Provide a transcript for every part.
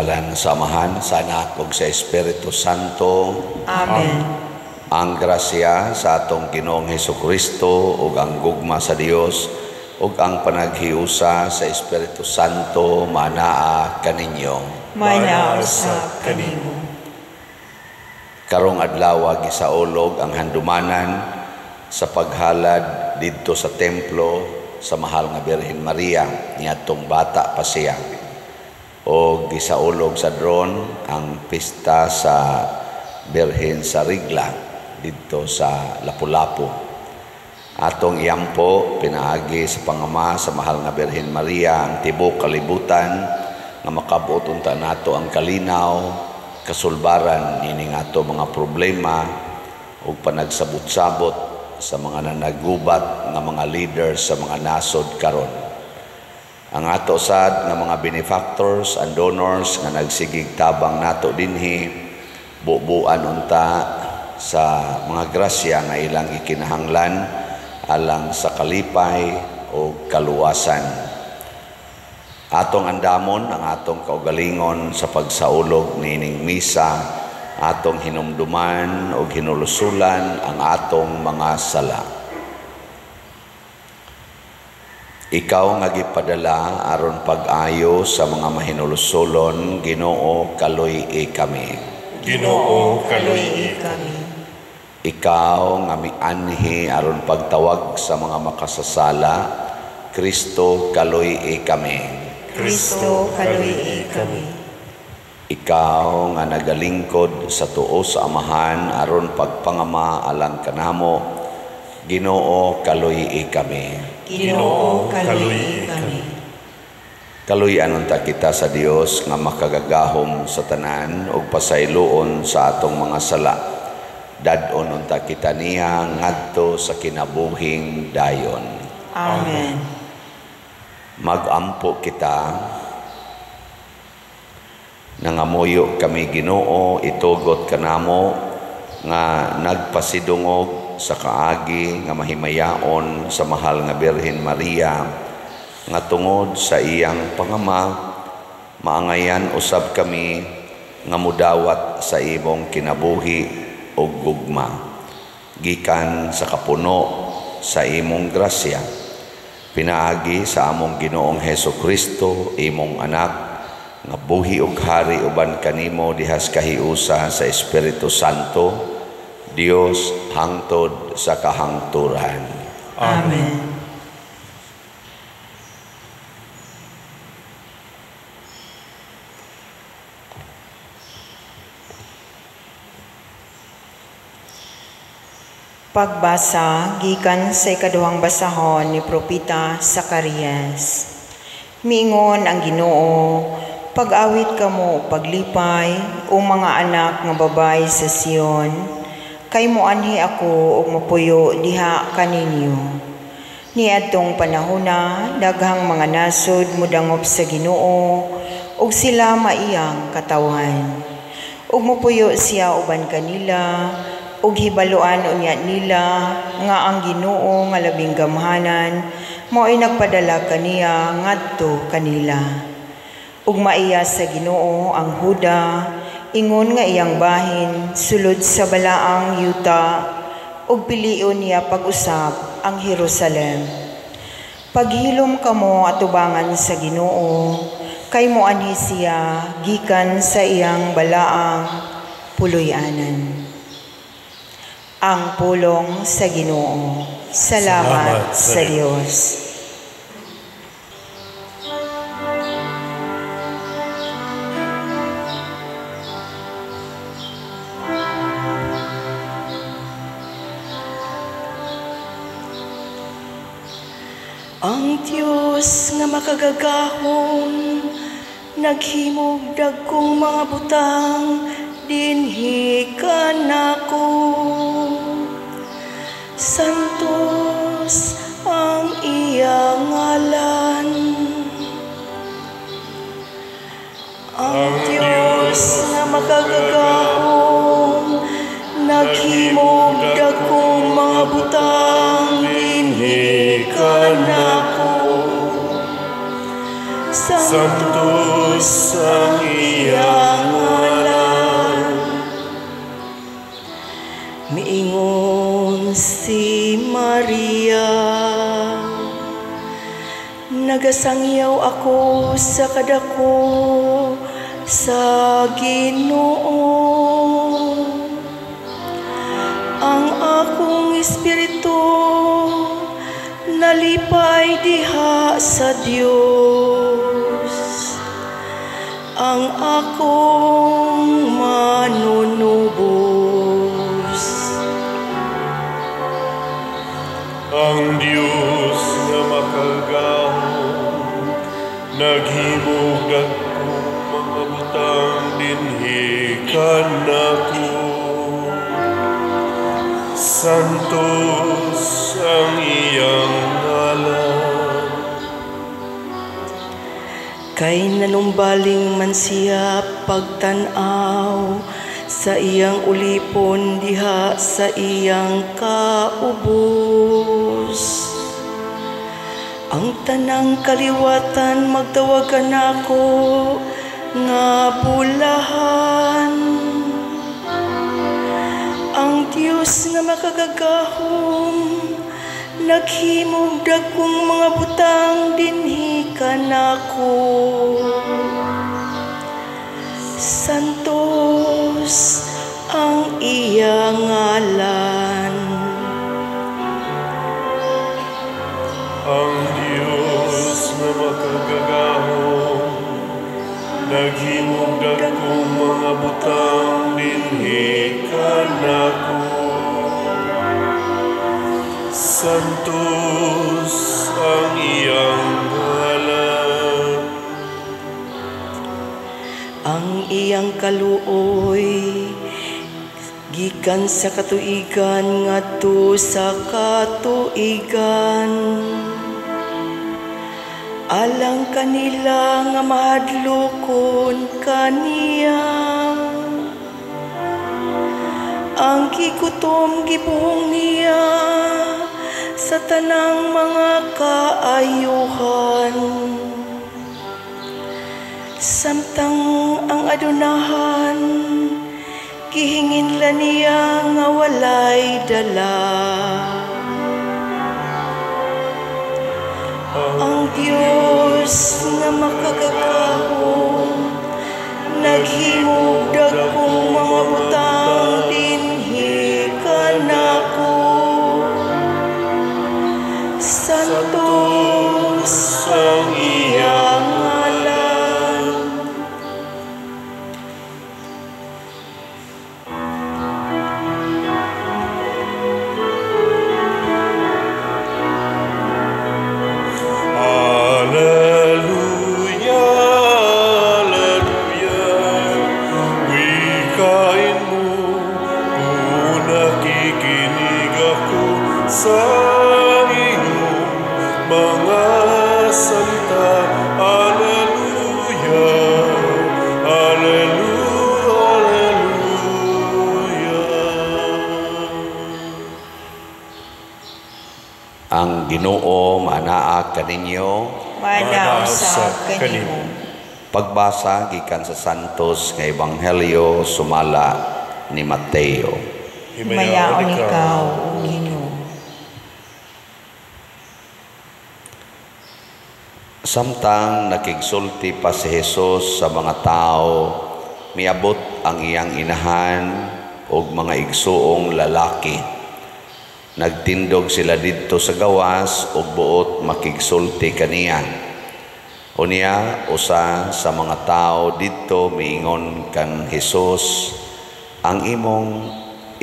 Sa ngalan sa Amahan, sa Anak ug sa Espiritu Santo. Amen. Ang grasya sa atong Ginoong Hesukristo ug ang gugma sa Dios ug ang panaghiusa sa Espiritu Santo manaa kaninyo. Manaa usab kanimo. Karong adlaw gisaulog ang handumanan sa paghalad didto sa templo sa Mahal nga Birhen Maria niadtong bata pa siya. O gisaulog sa drone ang pista sa Birhen sa Rigla didto sa Lapu-Lapu. Atong iyampo pinaagi sa pangama sa Mahal nga Birhen Maria ang tibuok kalibutan nga makabot unta nato ang kalinaw, kasulbaran nining ato mga problema ug panagsabot-sabot sa mga nanagubat nga mga leaders sa mga nasod karon. Ang ato sad nga mga benefactors and donors nga nagsigig tabang nato dinhi, bubuan unta sa mga grasya nga ilang gikinahanglan alang sa kalipay o kaluwasan. Atong andamon ang atong kaugalingon sa pagsaulog niining misa, atong hinumduman o hinulusulan ang atong mga sala. Ikaw nga gipadala aron pag-ayo sa mga mahinulusulon, Ginoo, kaluy-i kami. Ginoo, kaluy-i kami. Ikaw nga mianhi aron pagtawag sa mga makasasala, Kristo, kaluy-i kami. Kristo, kaluy-i kami. Ikaw nga nagalingkod sa tuo sa Amahan aron pagpangama alang kanamo, Ginoo, kaluy-i kami. Ginoo, kaluy-i kami. Kaluy-an unta kita sa Dios nga makagagahom sa tanan ug pasayloon sa atong mga sala. Dad-on unta kita niya ngadto sa kinabuhing dayon. Amen. Magampo kita. Nangamuyo kami, Ginoo, itugot kanamo nga nagpasidungog sa kaagi nga mahimayaon sa Mahal nga Birhen Maria nga tungod sa iyang pangama maangayan usab kami nga mudawat sa imong kinabuhi ug gugma gikan sa kapuno sa imong grasya, pinaagi sa among Ginoong Hesukristo, imong anak nga buhi ug hari uban kanimo dihas kahiusa sa Espiritu Santo, Dios hangtod sa kahangturan. Amen. Pagbasa gikan sa ikaduhang basahon ni Propeta Zacarias. Miingon ang Ginoo, pag-awit kamo paglipay o mga anak nga babay sa Sion, kay moanhi ako og mopuyo diha kaninyo. Niadtong panahona, daghang mga nasod modangop sa Ginoo ug sila maiyang katawhan. Ug mopuyo siya uban kanila, ug hibaluan unya nila nga ang Ginoo nga labing gamhanan mao'y nagpadala kaniya ngadto kanila. Ug maiya sa Ginoo ang Huda, ingon nga iyang bahin sulod sa balaang yuta, ug pilion niya pag-usab ang Jerusalem. Paghilom kamo atubangan sa Ginoo, kay moanhi siya gikan sa iyang balaang puloy-anan. Ang pulong sa Ginoo. Salamat sa Dios. Ang Diyos nga makagagahom, naghimog dagkong mga butang, dinhi kanako. Santos ang iyang ngalan. Ang Diyos nga makagagahom, naghimog dagkong mga butang, dinhi kanako. Santos ang iyang Miingon si Maria, nagasangyaw ako sa kadako sa Ginoo. Ang akong espiritu nalipay diha sa Dios, ang akong manunubos. Ang Dios nga makagagahom, naghimog dagkong mga butang dinhi kanako. Santos ang iyang ngalan. Kay nanumbaling man siya pagtan-aw sa iyang ulipon diha sa iyang kaubos. Ang tanang kaliwatan magtawagan ako nga bulahan. Ang Dios nga makagagahom naghimog dagkong mga butang dinhi kanako. Santos ang iyang ngalan. Ang Dios nga makagagahom naghimog dagkong mga butang dinhi kanako. Santos ang iyang ngalan. Ang iyang kaluoy gikan sa katuigan ngadto sa katuigan. Alang kanila nga mahadlokon kaniya. Ang gigutom gibuhong niya sa tanang mga kaayuhan. Samtang ang adunahan gihinginla niya nga walay dala. Ang Dios nga makagagahom naghimog dagkong mga butang dinhi kanako. Santos ang iyang ngalan. Alleluia, alleluia, wikain mo kung nakikinig ako sa iyong mga salita. Alleluia, alleluia, alleluia. Ang Ginoo maanaa kaninyo. Maanaa usab kanimo. Pagbasa gikan sa Santos nga Ebanghelyo sumala ni Mateo. Himayaon ikaw, o Ginoo. Samtang nakigsulti pa si Jesus sa mga tao, miabot ang iyang inahan og mga igsuong lalaki. Nagtindog sila didto sa gawas og buot makigsulti kaniya. Unya usa sa mga tao didto miingon kang Hesus, ang imong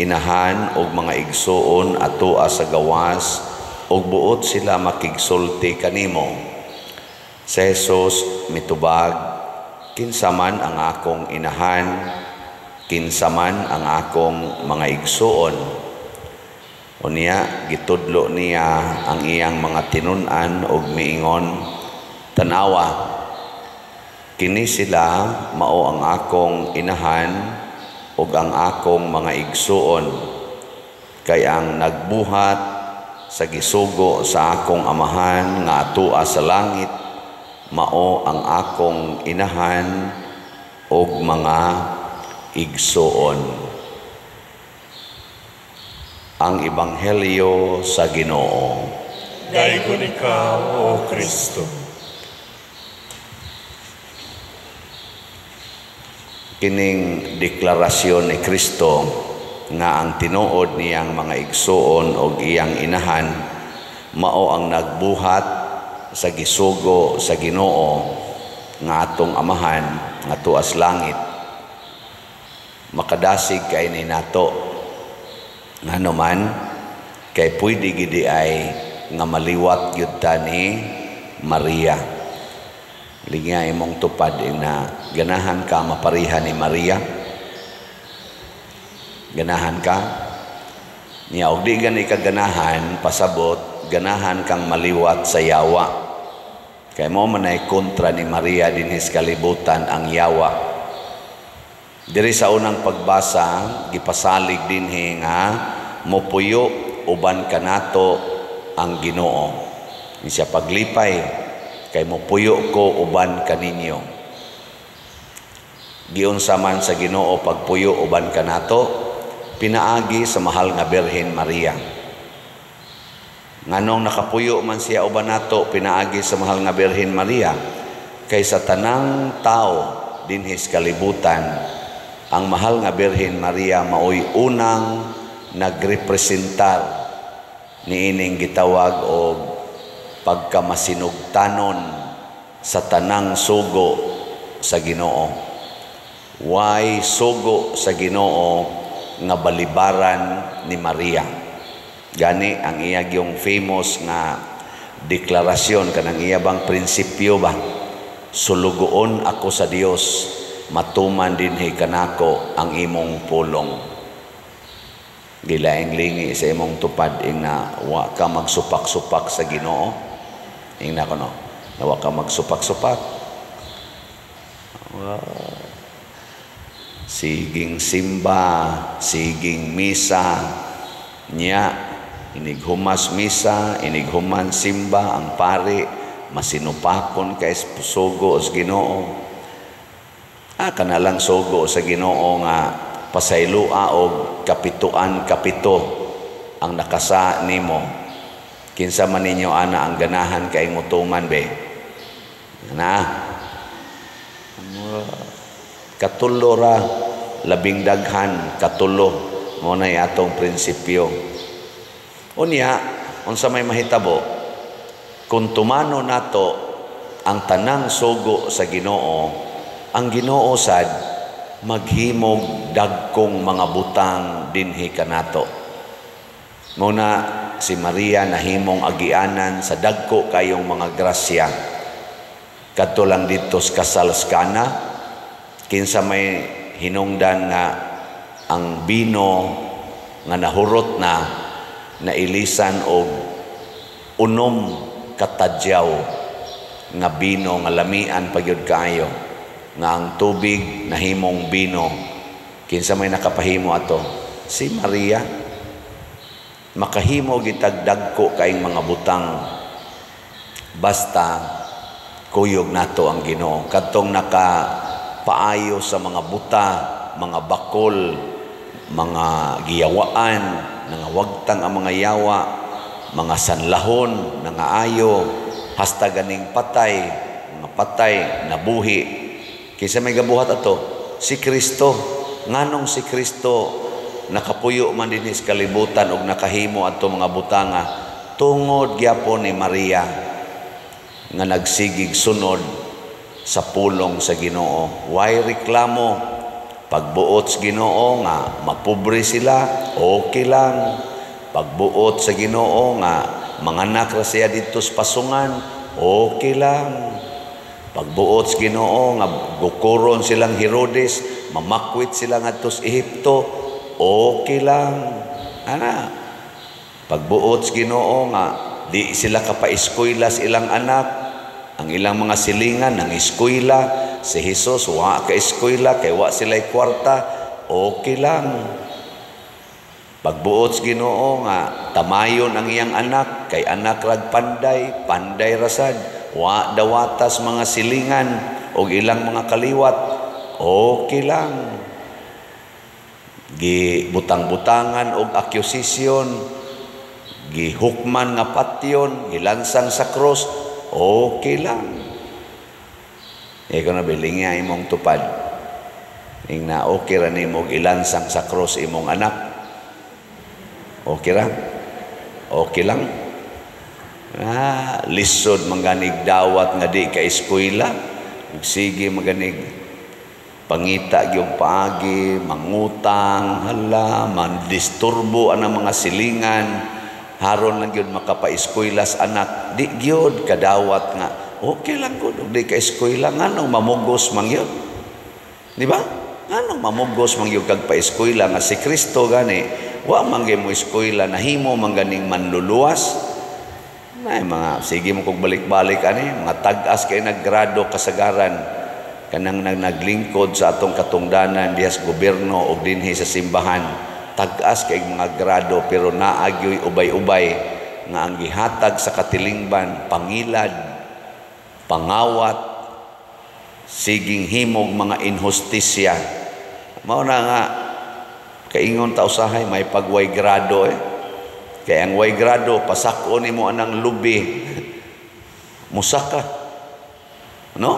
inahan og mga igsuon atoa sa gawas og buot sila makigsulti kanimo. Si Jesus mitubag, kinsa man ang akong inahan, kinsa man ang akong mga igsuon. Unya gitudlo niya ang iyang mga tinun-an og miingon, tanawa, kini sila mao ang akong inahan ug ang akong mga igsuon, kay ang nagbuhat sa gisugo sa akong amahan nga atoa sa langit mao ang akong inahan ug mga igsuon. Ang Ebanghelyo sa Ginoo. Daygon ikaw, O Kristo. Kining deklarasyon ni Kristo nga ang tinuod niyang mga igsuon og iyang inahan mao ang nagbuhat sa gisugo sa Ginoo nga atong amahan nga tuas langit. Makadasig kay ni nato ngano man kay pwede gidi ay nga maliwat gyud ta ni Maria. Linya imong tupad ina ganahan ka mapariha ni Maria. Ganahan ka niya og di gani ka ganahan, pasabot ganahan kang maliwat sa yawa. Kay mo man ay kontra ni Maria dinhi sa kalibutan ang yawa. Diri sa unang pagbasa gipasalig dinhi nga mopuyo uban kanato ang Ginoo. Siya paglipay kay mopuyo ko uban kaninyo. Giunsa man sa Ginoo pagpuyo uban kanato, pinaagi sa mahal nga Birhen Maria. Nganong nakapuyo man siya uban nato pinaagi sa mahal nga Birhen Maria, kay sa tanang tao dinhi sa kalibutan ang mahal nga Birhen Maria maoy unang nagrepresentar niining gitawag og pagkamasinugtanon sa tanang sugo sa Ginoo. Way sugo sa Ginoo nga balibaran ni Maria. Gani ang iya gyung famous nga deklarasyon kanang iya bang prinsipyo ba, sulugoon ako sa Dios, matuman dinhi kanako ang imong pulong. Gilaing lingi sa imong tupad ingna wa ka magsupak-supak sa Ginoo. Ingna kono, na wa ka magsupak-supak. Siging simba, siging misa niya, inighumas misa, inighuman simba ang pari, masinupakon kay sugo sa Ginoo. Kanalang sugo sa Ginoo nga pasaylua og kapituan kapito ang nakasa nimo. Kinsa man ninyo ana ang ganahan kay mutuman be? Na katulo ra, labing daghan katulo mo nay atong prinsipyo. Unya unsa may mahitabo kung tumano nato ang tanang sugo sa Ginoo? Ang Ginoo sad maghimog dagkong mga butang dinhi kanato. Muna si Maria nahimong agianan sa dagko kayong mga grasya. Kadto lang didto sa kasal sa Kana, kinsa may hinungdan nga ang bino nga nahurot na nailisan og unom katadyaw nga bino nga lamian pagyud kaayo, nga ang tubig nahimong bino. Kinsa may nakapahimo ato? Si Maria. Makahimo gitag dagko kaing mga butang basta kuyog nato ang Ginoo. Kadtong nakapaayo sa mga buta, mga bakol, mga giyawaan, nangawagtang ang mga yawa, mga sanlahon, nangaayo, hasta ganing patay, mga patay nabuhi. Kinsa may gabuhat ato? Si Kristo. Nganong si Kristo nakapuyo man dinhi sa kalibutan og nakahimo adto mga butanga? Tungod gyapon ni Maria nga nagsigig sunod sa pulong sa Ginoo. Way reklamo. Pagbuot sa Ginoo nga mapobre sila, okay lang. Pagbuot sa Ginoo nga manganak ra siya didto sa pasungan, okay lang. Pagbuot sa Ginoo nga gukuron silang Herodes, mamakwit sila ngadto sa Ehipto, okay lang. Ana. Pagbuot sa Ginoo nga di sila kapaeskwela sa ilang anak, ang ilang mga silingan nang eskwela, si Jesus wa ka eskwela kay wa sila'y kwarta, okay lang. Pagbuot sa Ginoo nga tamayon ang iyang anak kay anak rag panday, panday rasad, wa dawatas mga silingan og ilang mga kaliwat, okay lang. Gibutang-butangan og accusation, gihukman nga patyon, gilansang sa cross, okay lang. Ikaw na bilingya imong tupad. Ing na okay ra nimo ilansang sa cross imong anak. Okay ra? Okay lang. Ah, lisod manganig dawat nga di ka eskwela. Sige maganig pangita gyud paagi, mangutang, hala, mandisturbo anang mga silingan. Haron lang gyud makapaeskwela sa anak. Di gyud kadawat nga okay lang gud di ka eskwela, nganong mamugos man gyud. Di ba? Nganong mamugos man gyud kag paeskwela nga si Kristo gani wa man gyud mo eskwela, nahimo man ganing manluluwas. Nay mga sige mo kog balik-balik ani mga tag-as kay naggrado kasagaran kanang naglingkod sa atong katungdanan diha sa gobyerno og dinhi sa simbahan, tag-as kay mga grado pero naa gyoy ubay-ubay nga ang gihatag sa katilingban pangilad, pangawat, siging himog mga inhustisya. Mao na nga kaingon ta usahay may pagway grado eh. Kay ang way grado pasakon nimo anang lubi. Musaka. No?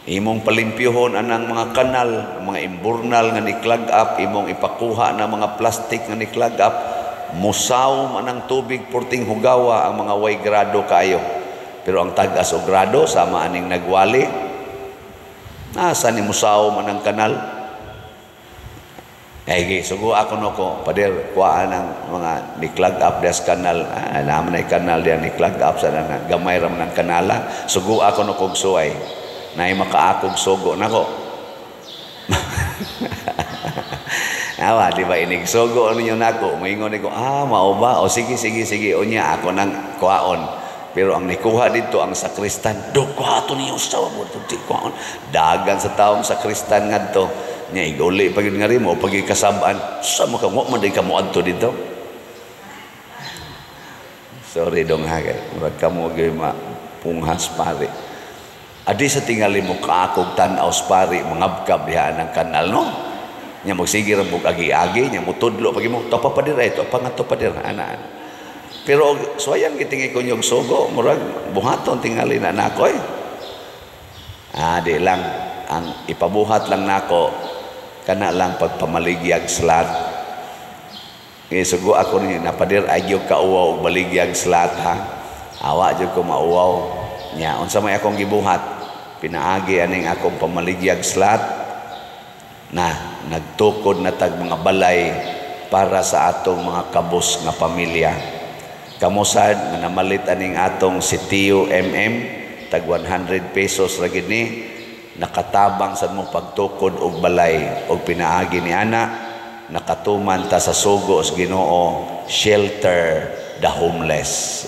Imong palimpyuhon anang mga kanal, mga imburnal nga ni-clog up, imong ipakuha na mga plastic nga ni-clog up, musaw man ang tubig porting hugawa ang mga way grado kaayo. Pero ang tag-as og grado sama aning nagwali, nasa ni musaw man ang kanal. Ay, sugo ako no ko, pader, kuhaan ang mga ni-clog up des kanal, naman ay kanal diyan ni-clog up sa na, gamay ram ng kanala, sugo ako no kog suway, na makaakog sugo nako. Awa, di ba, inig sugo ninyo nako, maingon ko, mao ba? O sige, sige, sige, unya, ako nang kuhaon. Pero ang nikuha dito ang sakristan, do kuha to niyo sa mo di kuhaon. Dagan sa taong sakristan ngadto. Nya iguli pag yun nga rin mo pag ikasabaan sa mo ka mo man di ka mo adto dito. Sorry dong ha kay murag kamo gyud mapunghas pare. Adi sa tingali mo kaakog tan-aw pare mangabkab diha ang kanal no. Nya magsige ra mo agi-agi nya mutudlo pag imo topa pa dira ito pa ngadto pa dira ana. Pero suwayan gitingi ko nyog sugo murag buhaton tingali na nako eh. Di lang ang ipabuhat lang nako kana lang pagpamaligyag slot. Isugo ako ni napadir ay gyud kauwaw og baligyag slot ha. Awa jud ko mauwaw. Nya unsa may akong gibuhat? Pinaagi aning akong pamaligyag slot na nagtukod na tag mga balay para sa atong mga kabus nga pamilya. Kamosad nga namalit aning atong si Tio MM tag 100 pesos ra gid ni nakatabang sad mo pagtukod og balay og pinaagi ni ana nakatuman ta sa sugo sa Ginoo, shelter the homeless.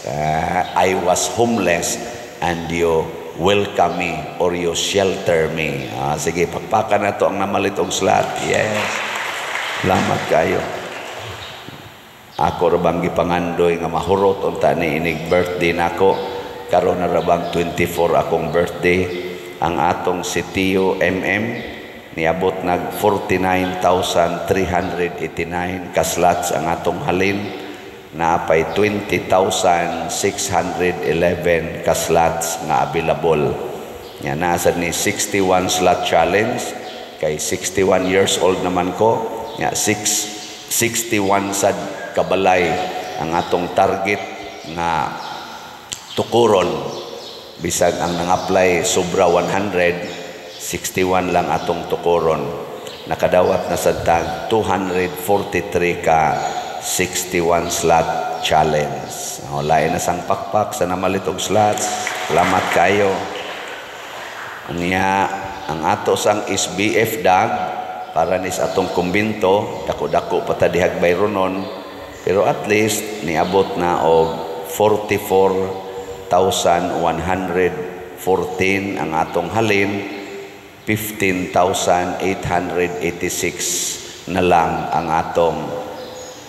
I was homeless and you welcome me or you shelter me. Sige, pakpakan na to ang namalit og slot. Yes. Salamat kayo. Ako ra bang gipangandoy nga mahurot unta ni inig birthday nako. Karon na ra bang 24 akong birthday. Ang atong si Tio MM niabot nag 49,389 ka slots ang atong halin, naapay 20,611 ka slots nga available. Nya nasa ni 61 slot challenge kay 61 years old naman ko. Nya 61 sad kabalay ang atong target nga tukuron. Bisag ang nang-apply sobra 100, 61 lang atong tukuron. Nakadawat na sa tag 243 ka 61 slot challenge. O, lain na sang pakpak sa namalit og slots. Salamat kayo. Anya ang ato sang SBF dag para nis atong kumbinto, dako-dako pa ta dihag bayronon, pero at least niabot na og 44,114 ang atong halin, 15,886 na lang ang atong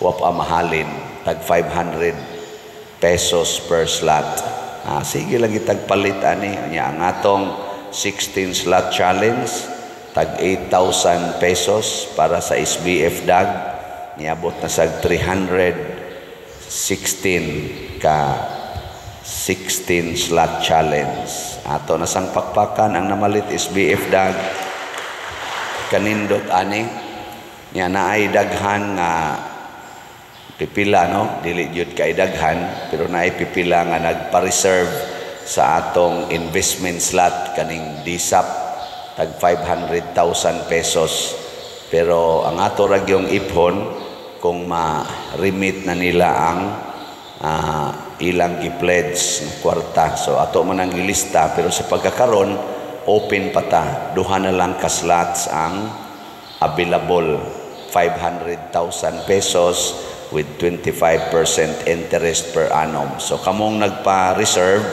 wapamahalin, tag 500 pesos per slot. Sige lang itagpalit ani. Nya ang atong 16 slot challenge Tag 8,000 pesos para sa SBF DAG, niabot na sa 316 ka 16 slot challenge. Ato na sang pakpakan ang namalit SBF DAG. Kanindot ani nya, naay daghan nga pipila, no, dili gyud kay daghan, pero naay pipila nga nagpa-reserve sa atong investment slot kaning DSAP tag 500,000 pesos. Pero ang ato ra gyung iphon kung ma-remit na nila ang ilang gi-pledge na kwarta. So ato man ang gilista, pero sa pagkakaron open pa ta, duha na lang ka slots ang available, 500,000 pesos with 25% interest per annum. So kamong nagpa-reserve,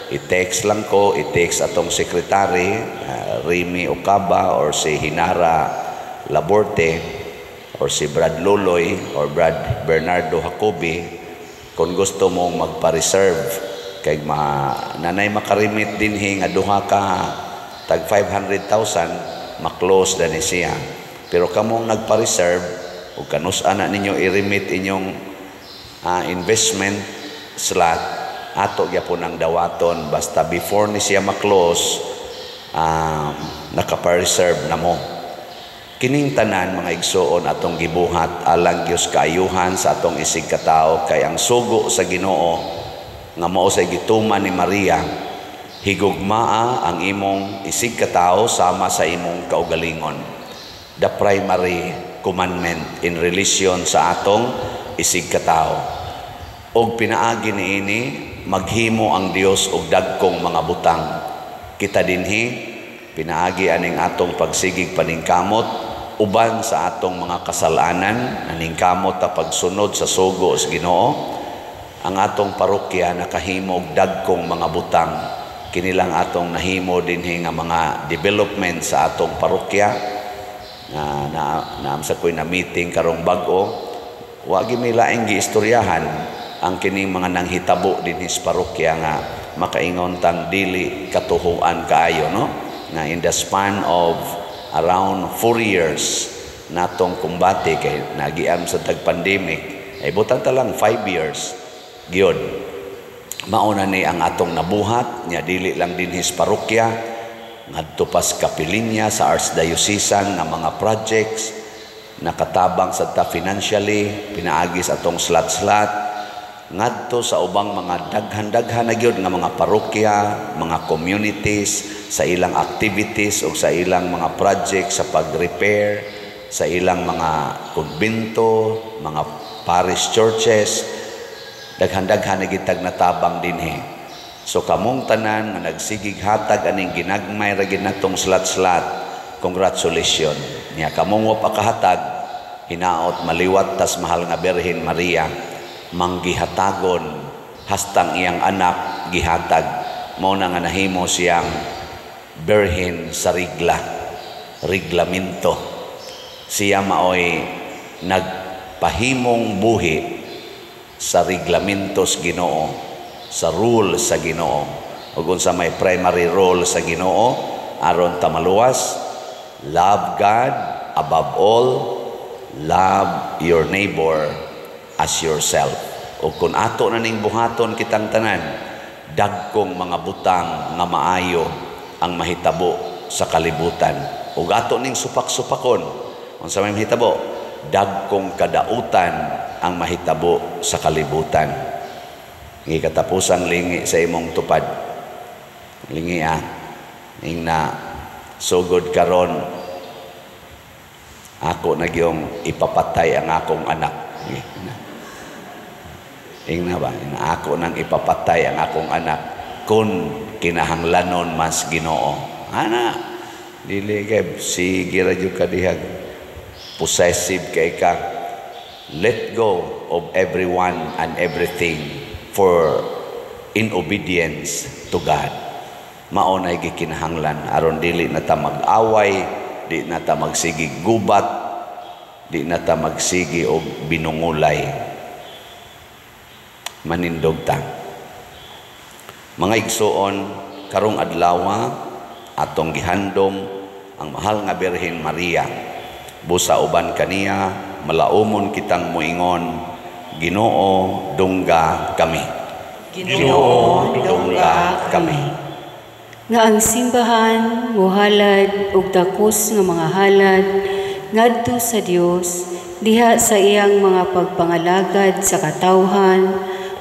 i-text lang ko, i-text atong secretary, Remy Okaba or si Hinara Laborte or si Brad Loloy or Brad Bernardo Jacobi kung gusto mong magpa-reserve kay ma nanay makarimit dinhi nga duha ka tag 500,000, ma-close na ni siya. Pero kamong nagpa-reserve ug kanus-a na ninyo i-remit inyong investment slot, ato gyapon ang dawaton basta before ni siya ma-close, nakapa-reserve na mo. Kining tanan, mga igsuon, atong gibuhat alang Dios kaayuhan sa atong isig katao, kay ang sugo sa Ginoo nga mao sa gituman ni Maria, higugmaa ang imong isig katao sama sa imong kaugalingon, the primary commandment in relation sa atong isig katao. Og pinaagi niini maghimo ang Dios og dagkong mga butang. Kita dinhi, pinaagi aning atong pagsigig paningkamot uban sa atong mga kasalanan, naningkamot ta pagsunod sa sugo sa Ginoo, ang atong parokya nakahimo og dagkong mga butang. Kinilang atong nahimo dinhi nga mga development sa atong parokya na na naam sa ko'y na meeting karong bag-o, wa gi may laing giistoryahan ang kining mga nanghitabo dinhi sa parokya nga makaingon tang dili katuhuan kaayo, no, nga in the span of around 4 years natong kumbate kay nagiam sa tag pandemic, ay butan ta lang 5 years gyud, mao na ni ang atong nabuhat nya. Dili lang dinhi sa parokya, ngadto pas kapilinya sa archdiocesan nga mga projects, nakatabang sa ta financially pinaagi sa atong slot-slot, ngadto sa ubang mga daghan-daghan na gyud nga mga parokya, mga communities, sa ilang activities o sa ilang mga projects sa pag-repair sa ilang mga kumbento, mga parish churches, daghan-daghan na gitag natabang dinhi. So kamong tanan nga nagsigig hatag aning ginagmay ra gid natong slot-slot, congratulations. Nya kamong wa pa kahatag, hinaot maliwat tas mahal nga Birhen Maria, manggihatagon hastang iyang anak gihatag. Mao na nga nahimo siyang birhen sa regla, reglamento. Siya maoy nagpahimong buhi sa reglamentos Ginoo, sa rule sa Ginoo. Ug unsa may primary role sa Ginoo aron ta maluwas? Love God above all, love your neighbor as yourself. O kung ato na ning buhaton kitang tanan, dagkong mga butang nga maayo ang mahitabo sa kalibutan. Ug ato ning supak-supakon, unsa may mahitabo? Dagkong kadautan ang mahitabo sa kalibutan. Ngi katapusang lingi sa imong tupad. Lingi ah. Ing na sugod karon ako na gyung ipapatay ang akong anak. Ing na ba? Ing ako nang ipapatay ang akong anak kung kinahanglanon mas Ginoo. Ana, dili kay sige ra jud ka dihag possessive kay ka. Let go of everyone and everything for in obedience to God. Mao na gikinahanglan aron dili na ta mag-away, di na ta magsigi gubat, di na ta magsigi og binungulay. Manindog ta. Mga igsuon, karong adlaw atong gihandom ang mahal nga Birhen Maria. Busa uban kaniya malaumon kitang moingon, Ginoo, dungga kami. Ginoo, dungga kami. Nga ang simbahan muhalad og takos nga mga halad ngadto sa Dios diha sa iyang mga pagpangalagad sa katawhan,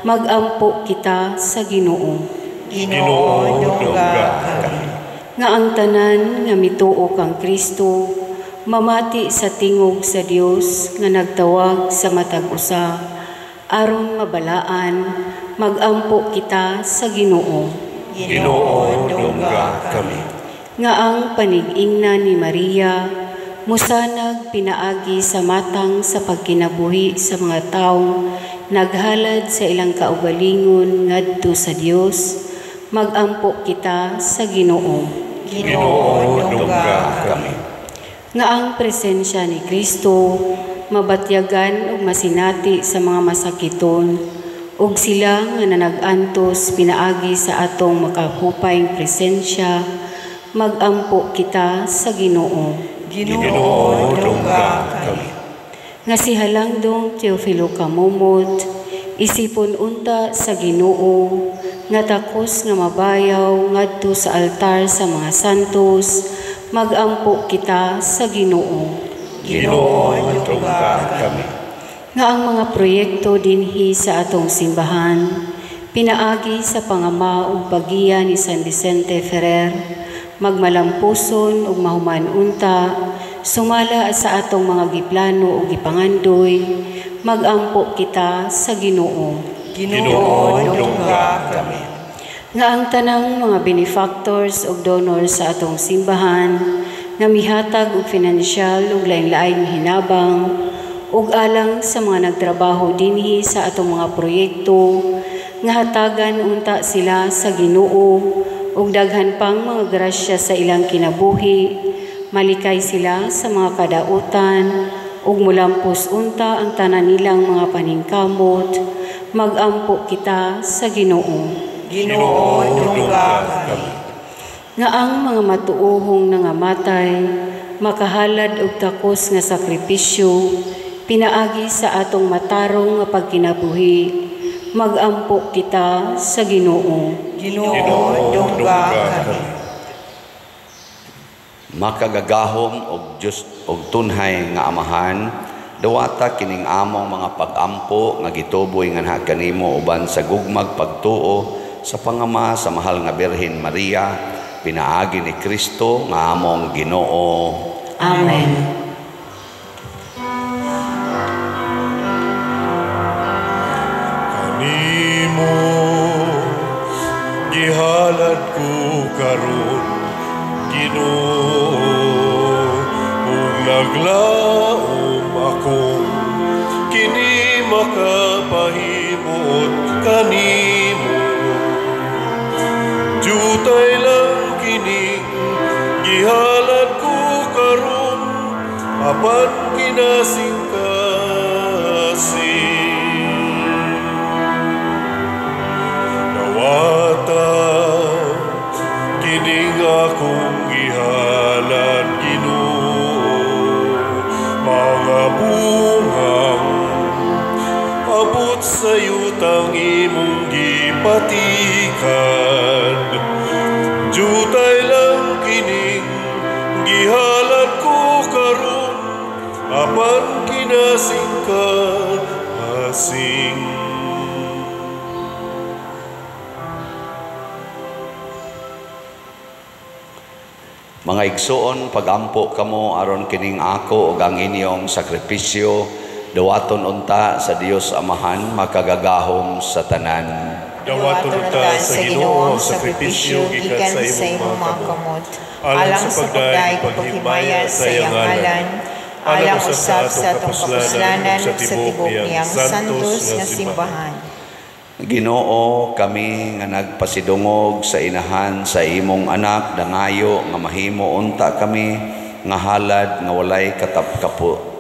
magampo kita sa Ginoo. Ginoo, dungga kami. Nga ang tanan nga mituo kang Kristo mamati sa tingog sa Dios nga nagtawag sa matag usa aron mabalaan, magampo kita sa Ginoo. Ginoo, dungga kami. Nga ang panig-ingna ni Maria musanag pinaagi sa matang sa pagkinabuhi sa mga tawo naghalad sa ilang kaugalingon ngadto sa Dios, magampo kita sa Ginoo. Ginoo, dungga kami. Nga ang presensya ni Kristo mabatyagan ug masinati sa mga masakiton ug sila nga nanag-antos pinaagi sa atong makahupayng presensya, magampo kita sa Ginoo. Ginoo, dungga kami. Nga si Halangdong Teofilo Camomot isipon unta sa Ginoo nga takos nga mabayaw ngadto sa altar sa mga santos, magampo kita sa Ginoo. Ginoo, dungga kami. Nga ang mga proyekto dinhi sa atong simbahan pinaagi sa pangama ug paggiya ni San Vicente Ferrer, magmalampuson ug mahuman unta sumala sa atong mga giplano ug gipangandoy, magampo kita sa Ginoo. Ginoo, dungga kami. Nga ang tanang mga benefactors ug donors sa atong simbahan nga mihatag og finansyal ug lain-laing hinabang ug alang sa mga nagtrabaho dinhi sa atong mga proyekto, nga hatagan unta sila sa Ginoo ug daghan pang mga grasya sa ilang kinabuhi, malikay sila sa mga kadautan ug mulampos unta ang tanan nilang mga paningkamot, magampo kita sa Ginoo. Ginoo, dungga kami. Nga ang mga matuohong nangamatay makahalad og takos nga sakripisyo pinaagi sa atong matarong nga pagkinabuhi, magampo kita sa Ginoo. Ginoo, dungga kami. Makagagahom og Dios og tunhay nga Amahan, dawata kining among mga pagampo nga gituboy nganha kanimo uban sa gugmag pagtuo sa pangama sa mahal nga Birhen Maria, pinaagi ni Kristo nga among Ginoo. Amen. Kanimo gihalad ko karon, Ginoo, ug naglaom akong kini makapahimuot kanimo. Jutay lang kining gihalad ko karon, apan kinasingkasing. Dawata kining akong gihalad, Ginoo, mga bungang abot sa yutang imong gipatikan. Jutay lang kining gihalad ko karon, apan kinasingkasing. Mga igsoon, pagampo kamo aron kining ako ug ang inyong sakripisyo dawaton unta sa Dios Amahan makagagahom sa tanan. Dawaton unta sa Ginoo ang sakripisyo gikan sa imong mga kamot, alang sa pagdayeg paghimaya sa iyang ngalan, alang usab sa atong kapuslanan ug sa tibuok niyang santos nga simbahan. Ginoo, kami nga nagpasidungog sa inahan sa imong anak, dangayo nga mahimo unta kami nga halad nga walay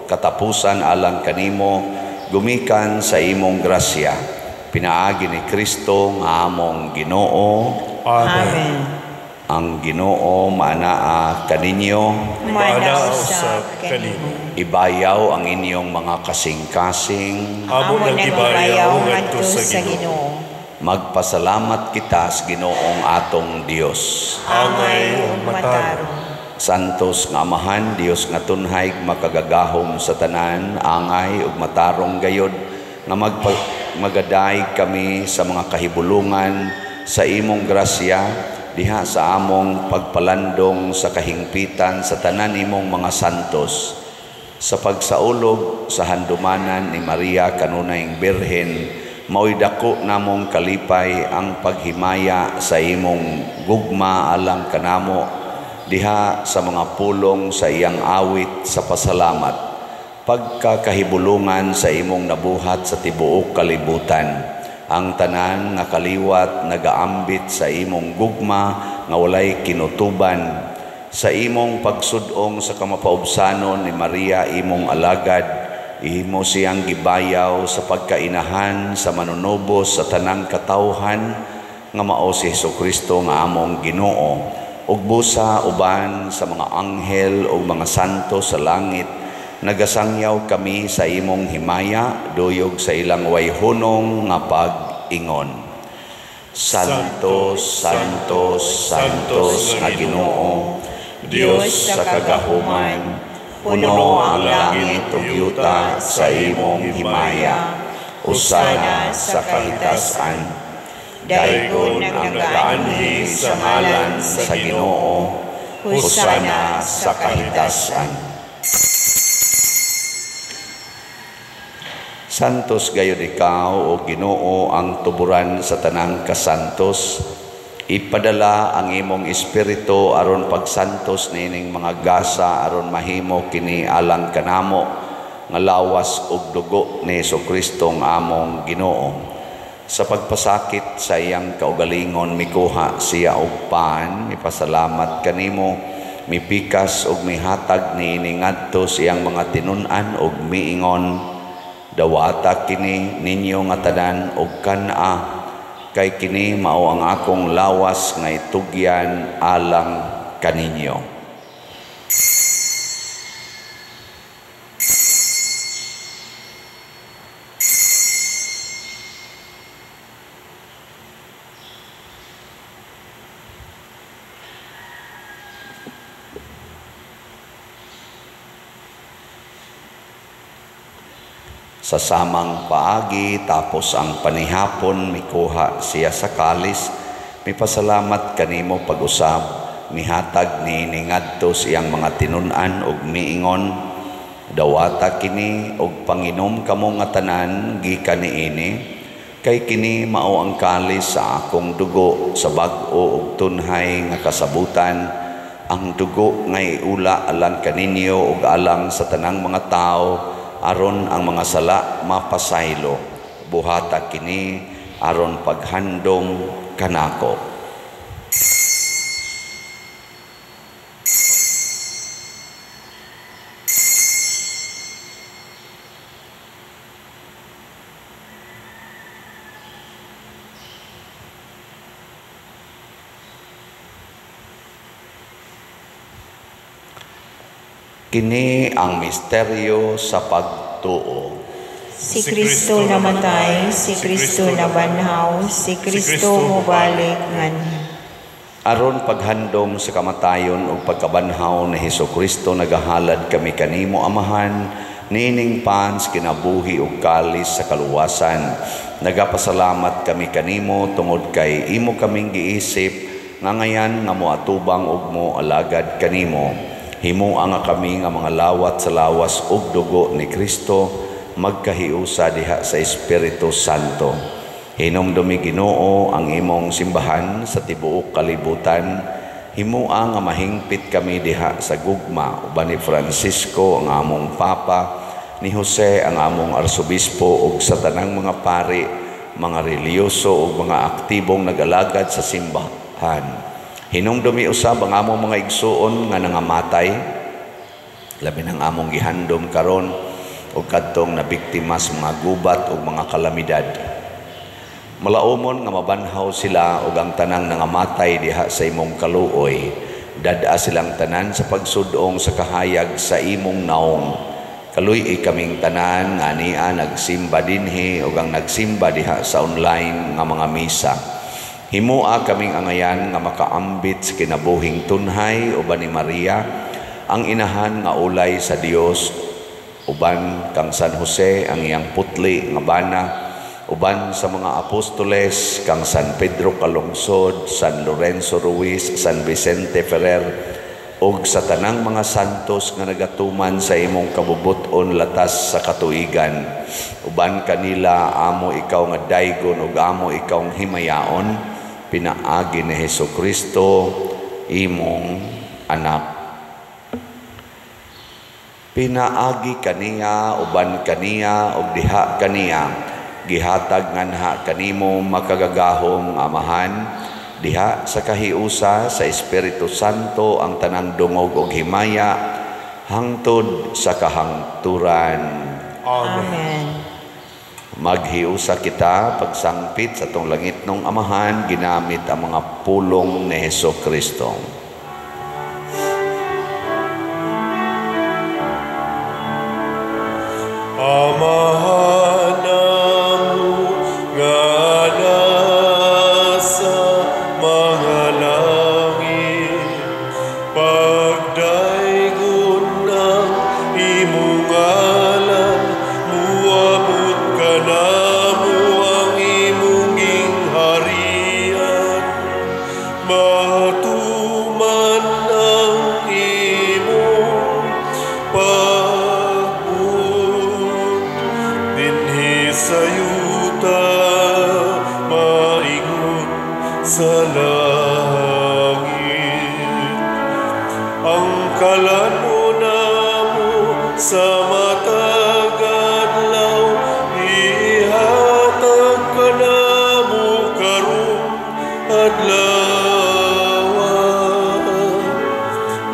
katapusan alang kanimo, gumikan sa imong grasya. Pinaagi ni Kristo nga among Ginoo. Amen. Amen. Ang Ginoo maanaa kaninyo. Maanaa usab kanimo. Ibayaw ang inyong mga kasing-kasing. Amo nang gibayaw ngadto sa Ginoo. Magpasalamat kita sa Ginoong atong Dios. Angay ug matarong. Santos nga Amahan, Dios nga tunhay makagagahom sa tanan, angay ug matarong gayod nga magadayeg kami sa mga kahibulungan sa imong grasya diha sa among pagpalandong sa kahingpitan sa tanan imong mga santos. Sa pagsaulog sa handumanan ni Maria kanunayng Birhen, mao'y dako namong kalipay ang paghimaya sa imong gugma alang kanamo diha sa mga pulong sa iyang awit sa pasalamat, pagkakahibulungan sa imong nabuhat sa tibuok kalibutan. Ang tanan nga kaliwat nagaambit sa imong gugma nga walay kinutuban. Sa imong pagsudong sa kamapaubsanon ni Maria imong alagad, imo siyang gibayaw sa pagkainahan sa manunubos sa tanang katawhan nga mao si Hesukristo nga among Ginoo. Ug busa uban sa mga anghel ug mga santo sa langit, nagasangyaw kami sa imong himaya, duyog sa ilang wayhunong nga pag-ingon. Santo, Santo, Santos nga Ginoo, Dios sa kagahuman, puno ang langit ug yuta sa imong himaya. Usana sa kahitasan. Daygon ang nagaanhi sa ngalan sa Ginoo, hosana sa kahitasan. Santos gayud ikaw, o Ginoo, ang tuburan sa tanang kasantos. Ipadala ang imong espiritu aron pagsantos niining mga gasa aron mahimo kini alang kanamo nga lawas ug dugo ni Hesukristo nga among Ginoo. Sa pagpasakit sa iyang kaugalingon mikuha siya og pan, mipasalamat kanimo, mipikas ug mihatag niini ngadto sa iyang mga tinun-an ug miingon, dawata kini ninyo nga tanan og kan-a, kay kini mao ang akong lawas nga itugyan alang kaninyo. Sa samang paagi, tapos ang panihapon, mikuha siya sa kalis, mipasalamat kanimo pag-usab, mihatag ni ngadto sa iyang mga tinun-an ug miingon, dawata kini og panginom kamo nga tanan gikan niini, kay kini mao ang kalis sa akong dugo sa bag-o ug tunhay nga kasabutan, ang dugo nga iula alang kaninyo ug alang sa tanang mga tawo, aron ang mga sala mapasaylo. Buhata kini aron paghandom kanako. Kini ang misteryo sa pagtuo. Si Kristo namatay, si Kristo nabanhaw, si Kristo mobalik nganhi. Aron paghandom sa kamatayon ug pagkabanhaw ni Hesukristo, nagahalad kami kanimo Amahan, nining pans kinabuhi ug kalis sa kaluwasan. Nagapasalamat kami kanimo tungod kay imo kaming giisip nga ngayan nga moatubang ug moalagad kanimo. Himoa nga kami nga mga lawat sa lawas ug dugo ni Kristo magkahiusa diha sa Espiritu Santo. Hinumdumi Ginoo ang imong simbahan sa tibuok kalibutan. Himoa nga mahingpit kami diha sa gugma uban ni Francisco ang among Papa, ni Jose ang among Arsobispo ug sa tanang mga pari, mga relihiyoso ug mga aktibong nag-alagad sa simbahan. Hinumdumi usab ang among mga igsuon nga nangamatay, labi ng among gihandom karon ug kadtong nabiktima sa mga gubat ug mga kalamidad. Malaumon nga mabanhaw sila ug ang tanang nangamatay diha sa imong kaluoy. Dad-a silang tanan sa pagsudong sa kahayag sa imong naong. Kaluy-i kaming tanan nga ania nagsimba dinhi ug ang nagsimba diha sa online nga mga misa. Himoa kaming angayan nga makaambit sa kinabuhing tunhay uban ni Maria, ang inahan nga ulay sa Dios, uban kang San Jose ang iyang putli nga bana, uban sa mga apostoles kang San Pedro Calungsod, San Lorenzo Ruiz, San Vicente Ferrer, ug sa tanang mga santos nga nagatuman sa imong kabubut-on latas sa katuigan. Uban kanila amo ikaw nga daygon ug amo ikaw himayaon, pinaagi ni Hesukristo imong anak. Pinaagi kaniya, uban kaniya, ug diha kaniya, gihatag nganha kanimo makagagahom Amahan, diha sa kahiusa sa Espiritu Santo ang tanang dungog ug himaya hangtod sa kahangturan. Amen. Maghiusa kita pagsangpit sa atong langitnong Amahan ginamit ang mga pulong ni Hesukristo. Amahan namo nga nasa mga langit, pagdaygon ang imong ngalan, muabot kanamo ang imong gingharian, matuman ang imong pagbuot dinhi sa yuta, maingon sa langit. Ang kalano namo sa matag adlaw, ihatag kanamo karong adlaw.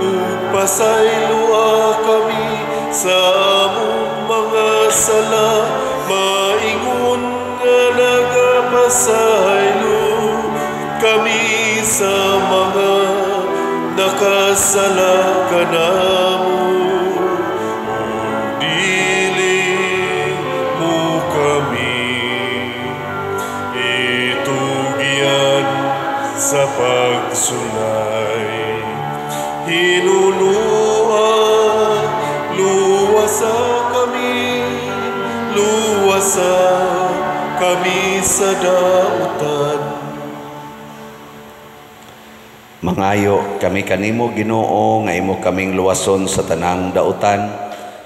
Ug pasayloa kami sa among mga sala, maingon nga nagapasaylo kami sa mga nakasala kanamo. Dili mo kami itugian sa pagsulay. Hinunua, luwasa kami, luwasa kami sa dautan. Mangayo kami kanimo Ginoo nga imo kaming luwason sa tanang dautan.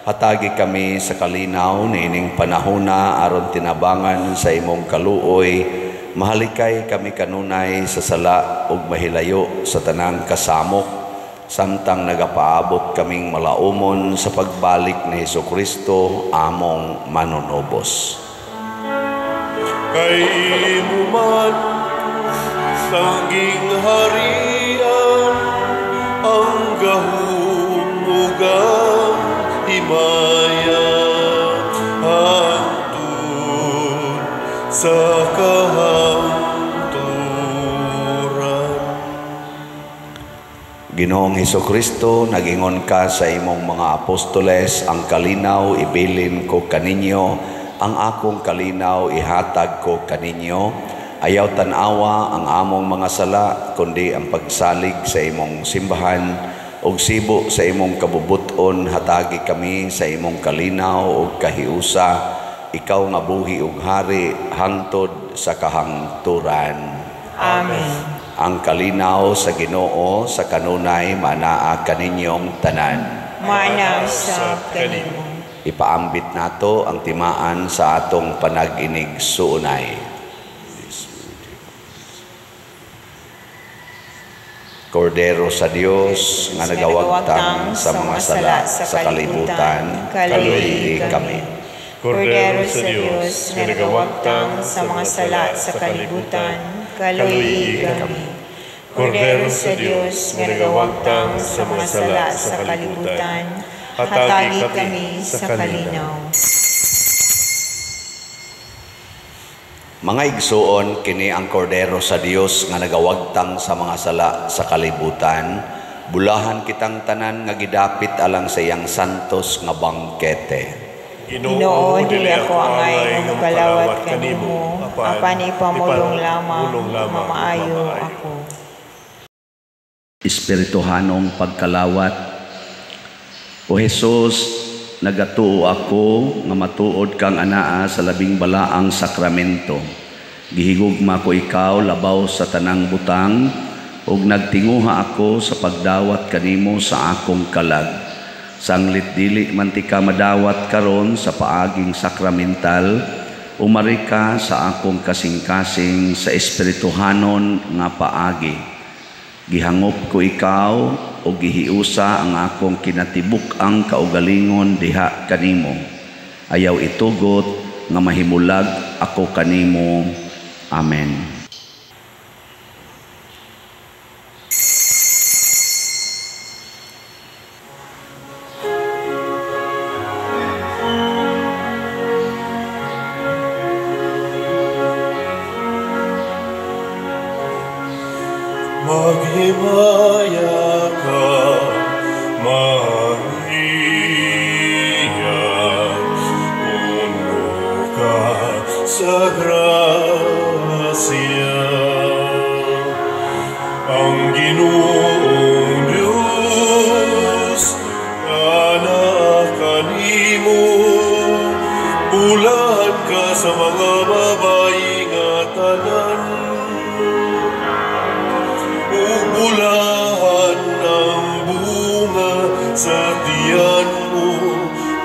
Hatagi kami sa kalinaw niining panahona aron tinabangan sa imong kaluoy. Mahalikay kami kanunay sa sala ug mahilayo sa tanang kasamok, samtang nagapaabot kaming malaumon sa pagbalik ni Hesukristo among manunubos. Kay imo man tangging harian, ang gahom ug ang himaya, hangtod sa kahangturan. Ginoong Hesukristo, nagingon ka sa imong mga apostoles, ang kalinaw ibilin ko kaninyo, ang akong kalinaw ihatag ko kaninyo. Ayaw tan-awa ang among mga sala, kundi ang pagsalig sa imong simbahan ug sibo sa imong kabubuton. Hatagi kami sa imong kalinaw ug kahiusa, ikaw nga buhi ug hari hangtod sa kahangturan. Amen. Ang kalinaw sa Ginoo sa kanunay manaa kaninyong tanan. Manaa usab kanimo. Ipaambit nato ang timaan sa atong panag-inig suunay. Kordero sa Dios nga nagawagtang sa mga sala sa kalibutan, kaluoy kami. Kordero sa Dios nga nagawagtang sa mga sala sa kalibutan, kaluoy kami. Kordero sa Dios nga nagawagtang sa mga sala sa kalibutan, hatagi kami sa kalinaw. Mga igsuon, kini ang kordero sa Dios nga nagawagtang sa mga sala sa kalibutan. Bulahan kitang tanan nga gidapit alang sa iyang santos nga bangkete. Ginoo, dili ako angay nga mokalawat kanimo, apan ipamulong lamang, mamaayo ako. Espirituhanong pagkalawat. O Jesus, nagatuo ako nga matuod kang anaa sa labing balaang sakramento. Gihigugma ko ikaw labaw sa tanang butang, ug nagtinguha ako sa pagdawat kanimo sa akong kalag. Sanglit dili man ti ka madawat karon sa paaging sakramental, umari ka sa akong kasing-kasing sa espirituhanon nga paagi. Gihangop ko ikaw o gihiusa ang akong kinatibuk-ang kaugalingon diha kanimo. Ayaw itugot nga mahimulag ako kanimo. Amen. Maghimaya ka, Maria, puno ka sa grasya. Ang Ginoong Diyos, anaa kanimo, bulahan ka sa mga babayi nga tanan. Bulahan ang bunga sa tiyan mo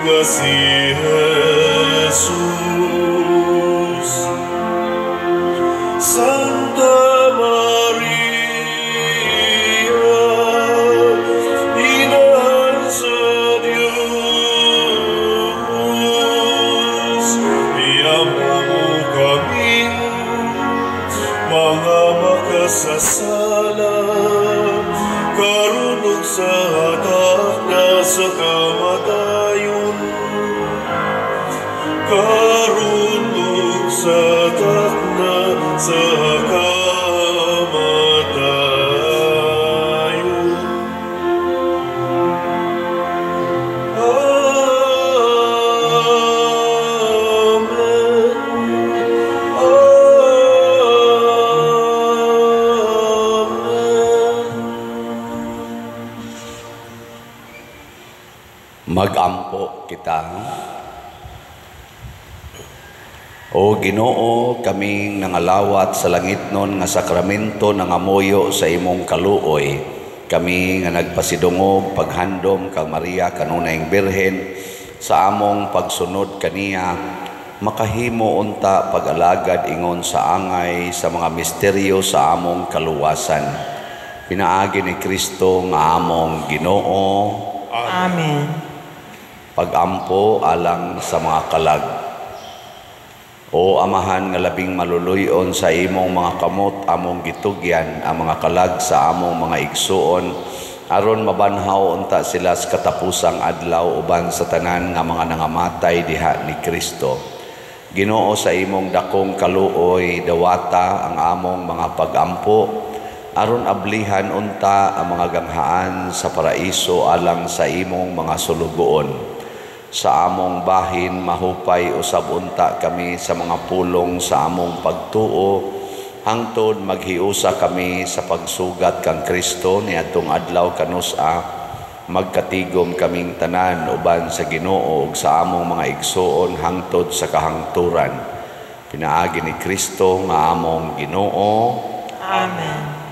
nga si Jesus. Santa Maria, Inahan sa Diyos, iampo mo kaming mga makasasala, karon ug sa hatak na sa kamatayon. Karon ug sa hatak na sa kamatayon. Amen. Amen. Magampo kita. O Ginoo, kaming nangalawat sa langitnon nga sakramento nangamuyo sa imong kaluoy. Kami nga nagpasidungog paghandom kang Maria kanunayng Birhen sa among pagsunod kaniya, makahimo unta pag-alagad ingon sa angay sa mga misteryo sa among kaluwasan. Pinaagi ni Kristo nga among Ginoo. Amen. Pagampo alang sa mga kalag. O Amahan nga labing maluluyon sa imong mga kamot, among gitugyan ang mga kalag sa among mga igsuon, aron mabanhaw unta sila sa katapusang adlaw uban sa tanan nga mga nangamatay diha ni Kristo. Ginoo, sa imong dakong kaluoy, dawata ang among mga pagampo, aron ablihan unta ang mga ganghaan sa paraiso alang sa imong mga sulugoon. Sa among bahin mahupay usab unta kami sa mga pulong sa among pagtuo, hangtod maghiusa kami sa pagsugat kang Kristo niadtong adlaw kanus-a, magkatigom kaming tanan uban sa Ginoo ug sa among mga igsuon hangtod sa kahangturan. Pinaagi ni Kristo nga among Ginoo. Amen.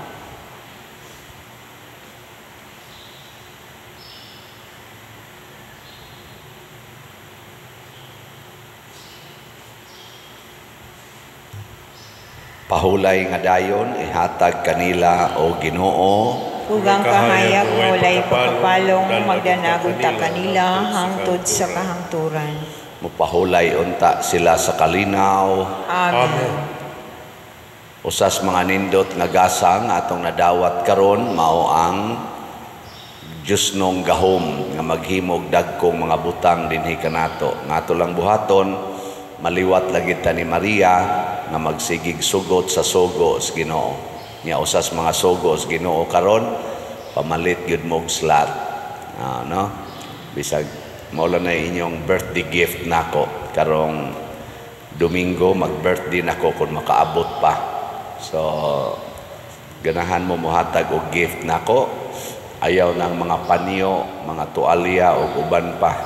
Pahulay nga dayon ihatag kanila o Ginoo. Ug ang kahayag nga walay pagkapalong magdanag unta kanila hangtod sa kahangturan. Mupahulay unta sila sa kalinaw. Amen. Usas mga nindot nga gasa nga atong nadawat karon mao ang Diyosnong gahom nga maghimog dagkong mga butang dinhi kanato. Nga ato lang buhaton, maliwat lagi ta ni Maria, nga magsigig sugot sa sugo sa Ginoo. Nya usas mga sugo sa Ginoo karon pamalit gyud mo og slot. No? Bisag mao lang na inyong birthday gift nako karong Domingo, mag-birthday nako kung makaabot pa. So ganahan mo mohatag og gift nako, ayaw ng mga panyo, mga tualya o uban pa.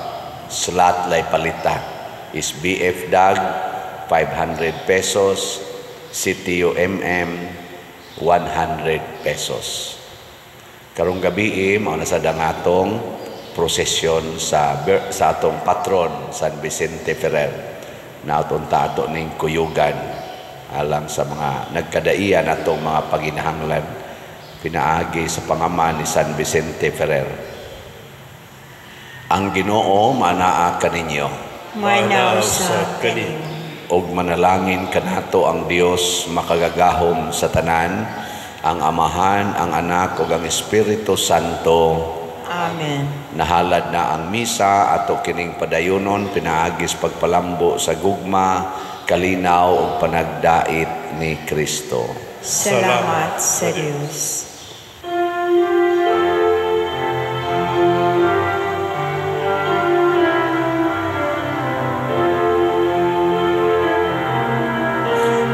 Slot lay palita. Is BF Dag 500 pesos, CTUMM 100 pesos. Karong gabi mao na sad ang atong prosesyon sa atong patron San Vicente Ferrer. Naton ta ato ning kuyugan alang sa mga nagkadaiya natong mga paginahanglan pinaagi sa pangaman ni San Vicente Ferrer. Ang Ginoo manaa kaninyo. Manaa usab kanimo. Og manalangin kanato ang Dios makagagahom sa tanan, ang Amahan, ang Anak ug ang Espiritu Santo. Amen. Nahalad na ang misa ato kining padayonon pinaagis pagpalambo sa gugma, kalinaw ug panagdait ni Kristo. Salamat sa Dios.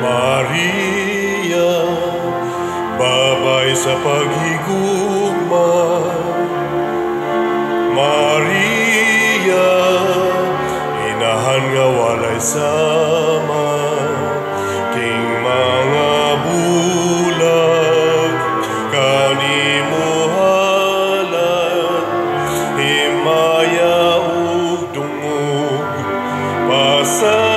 Maria, babay sa paghigugma. Maria, inahan nga walay sama, king mga bulag kanimo halad, himaya ug dungog pasalamat.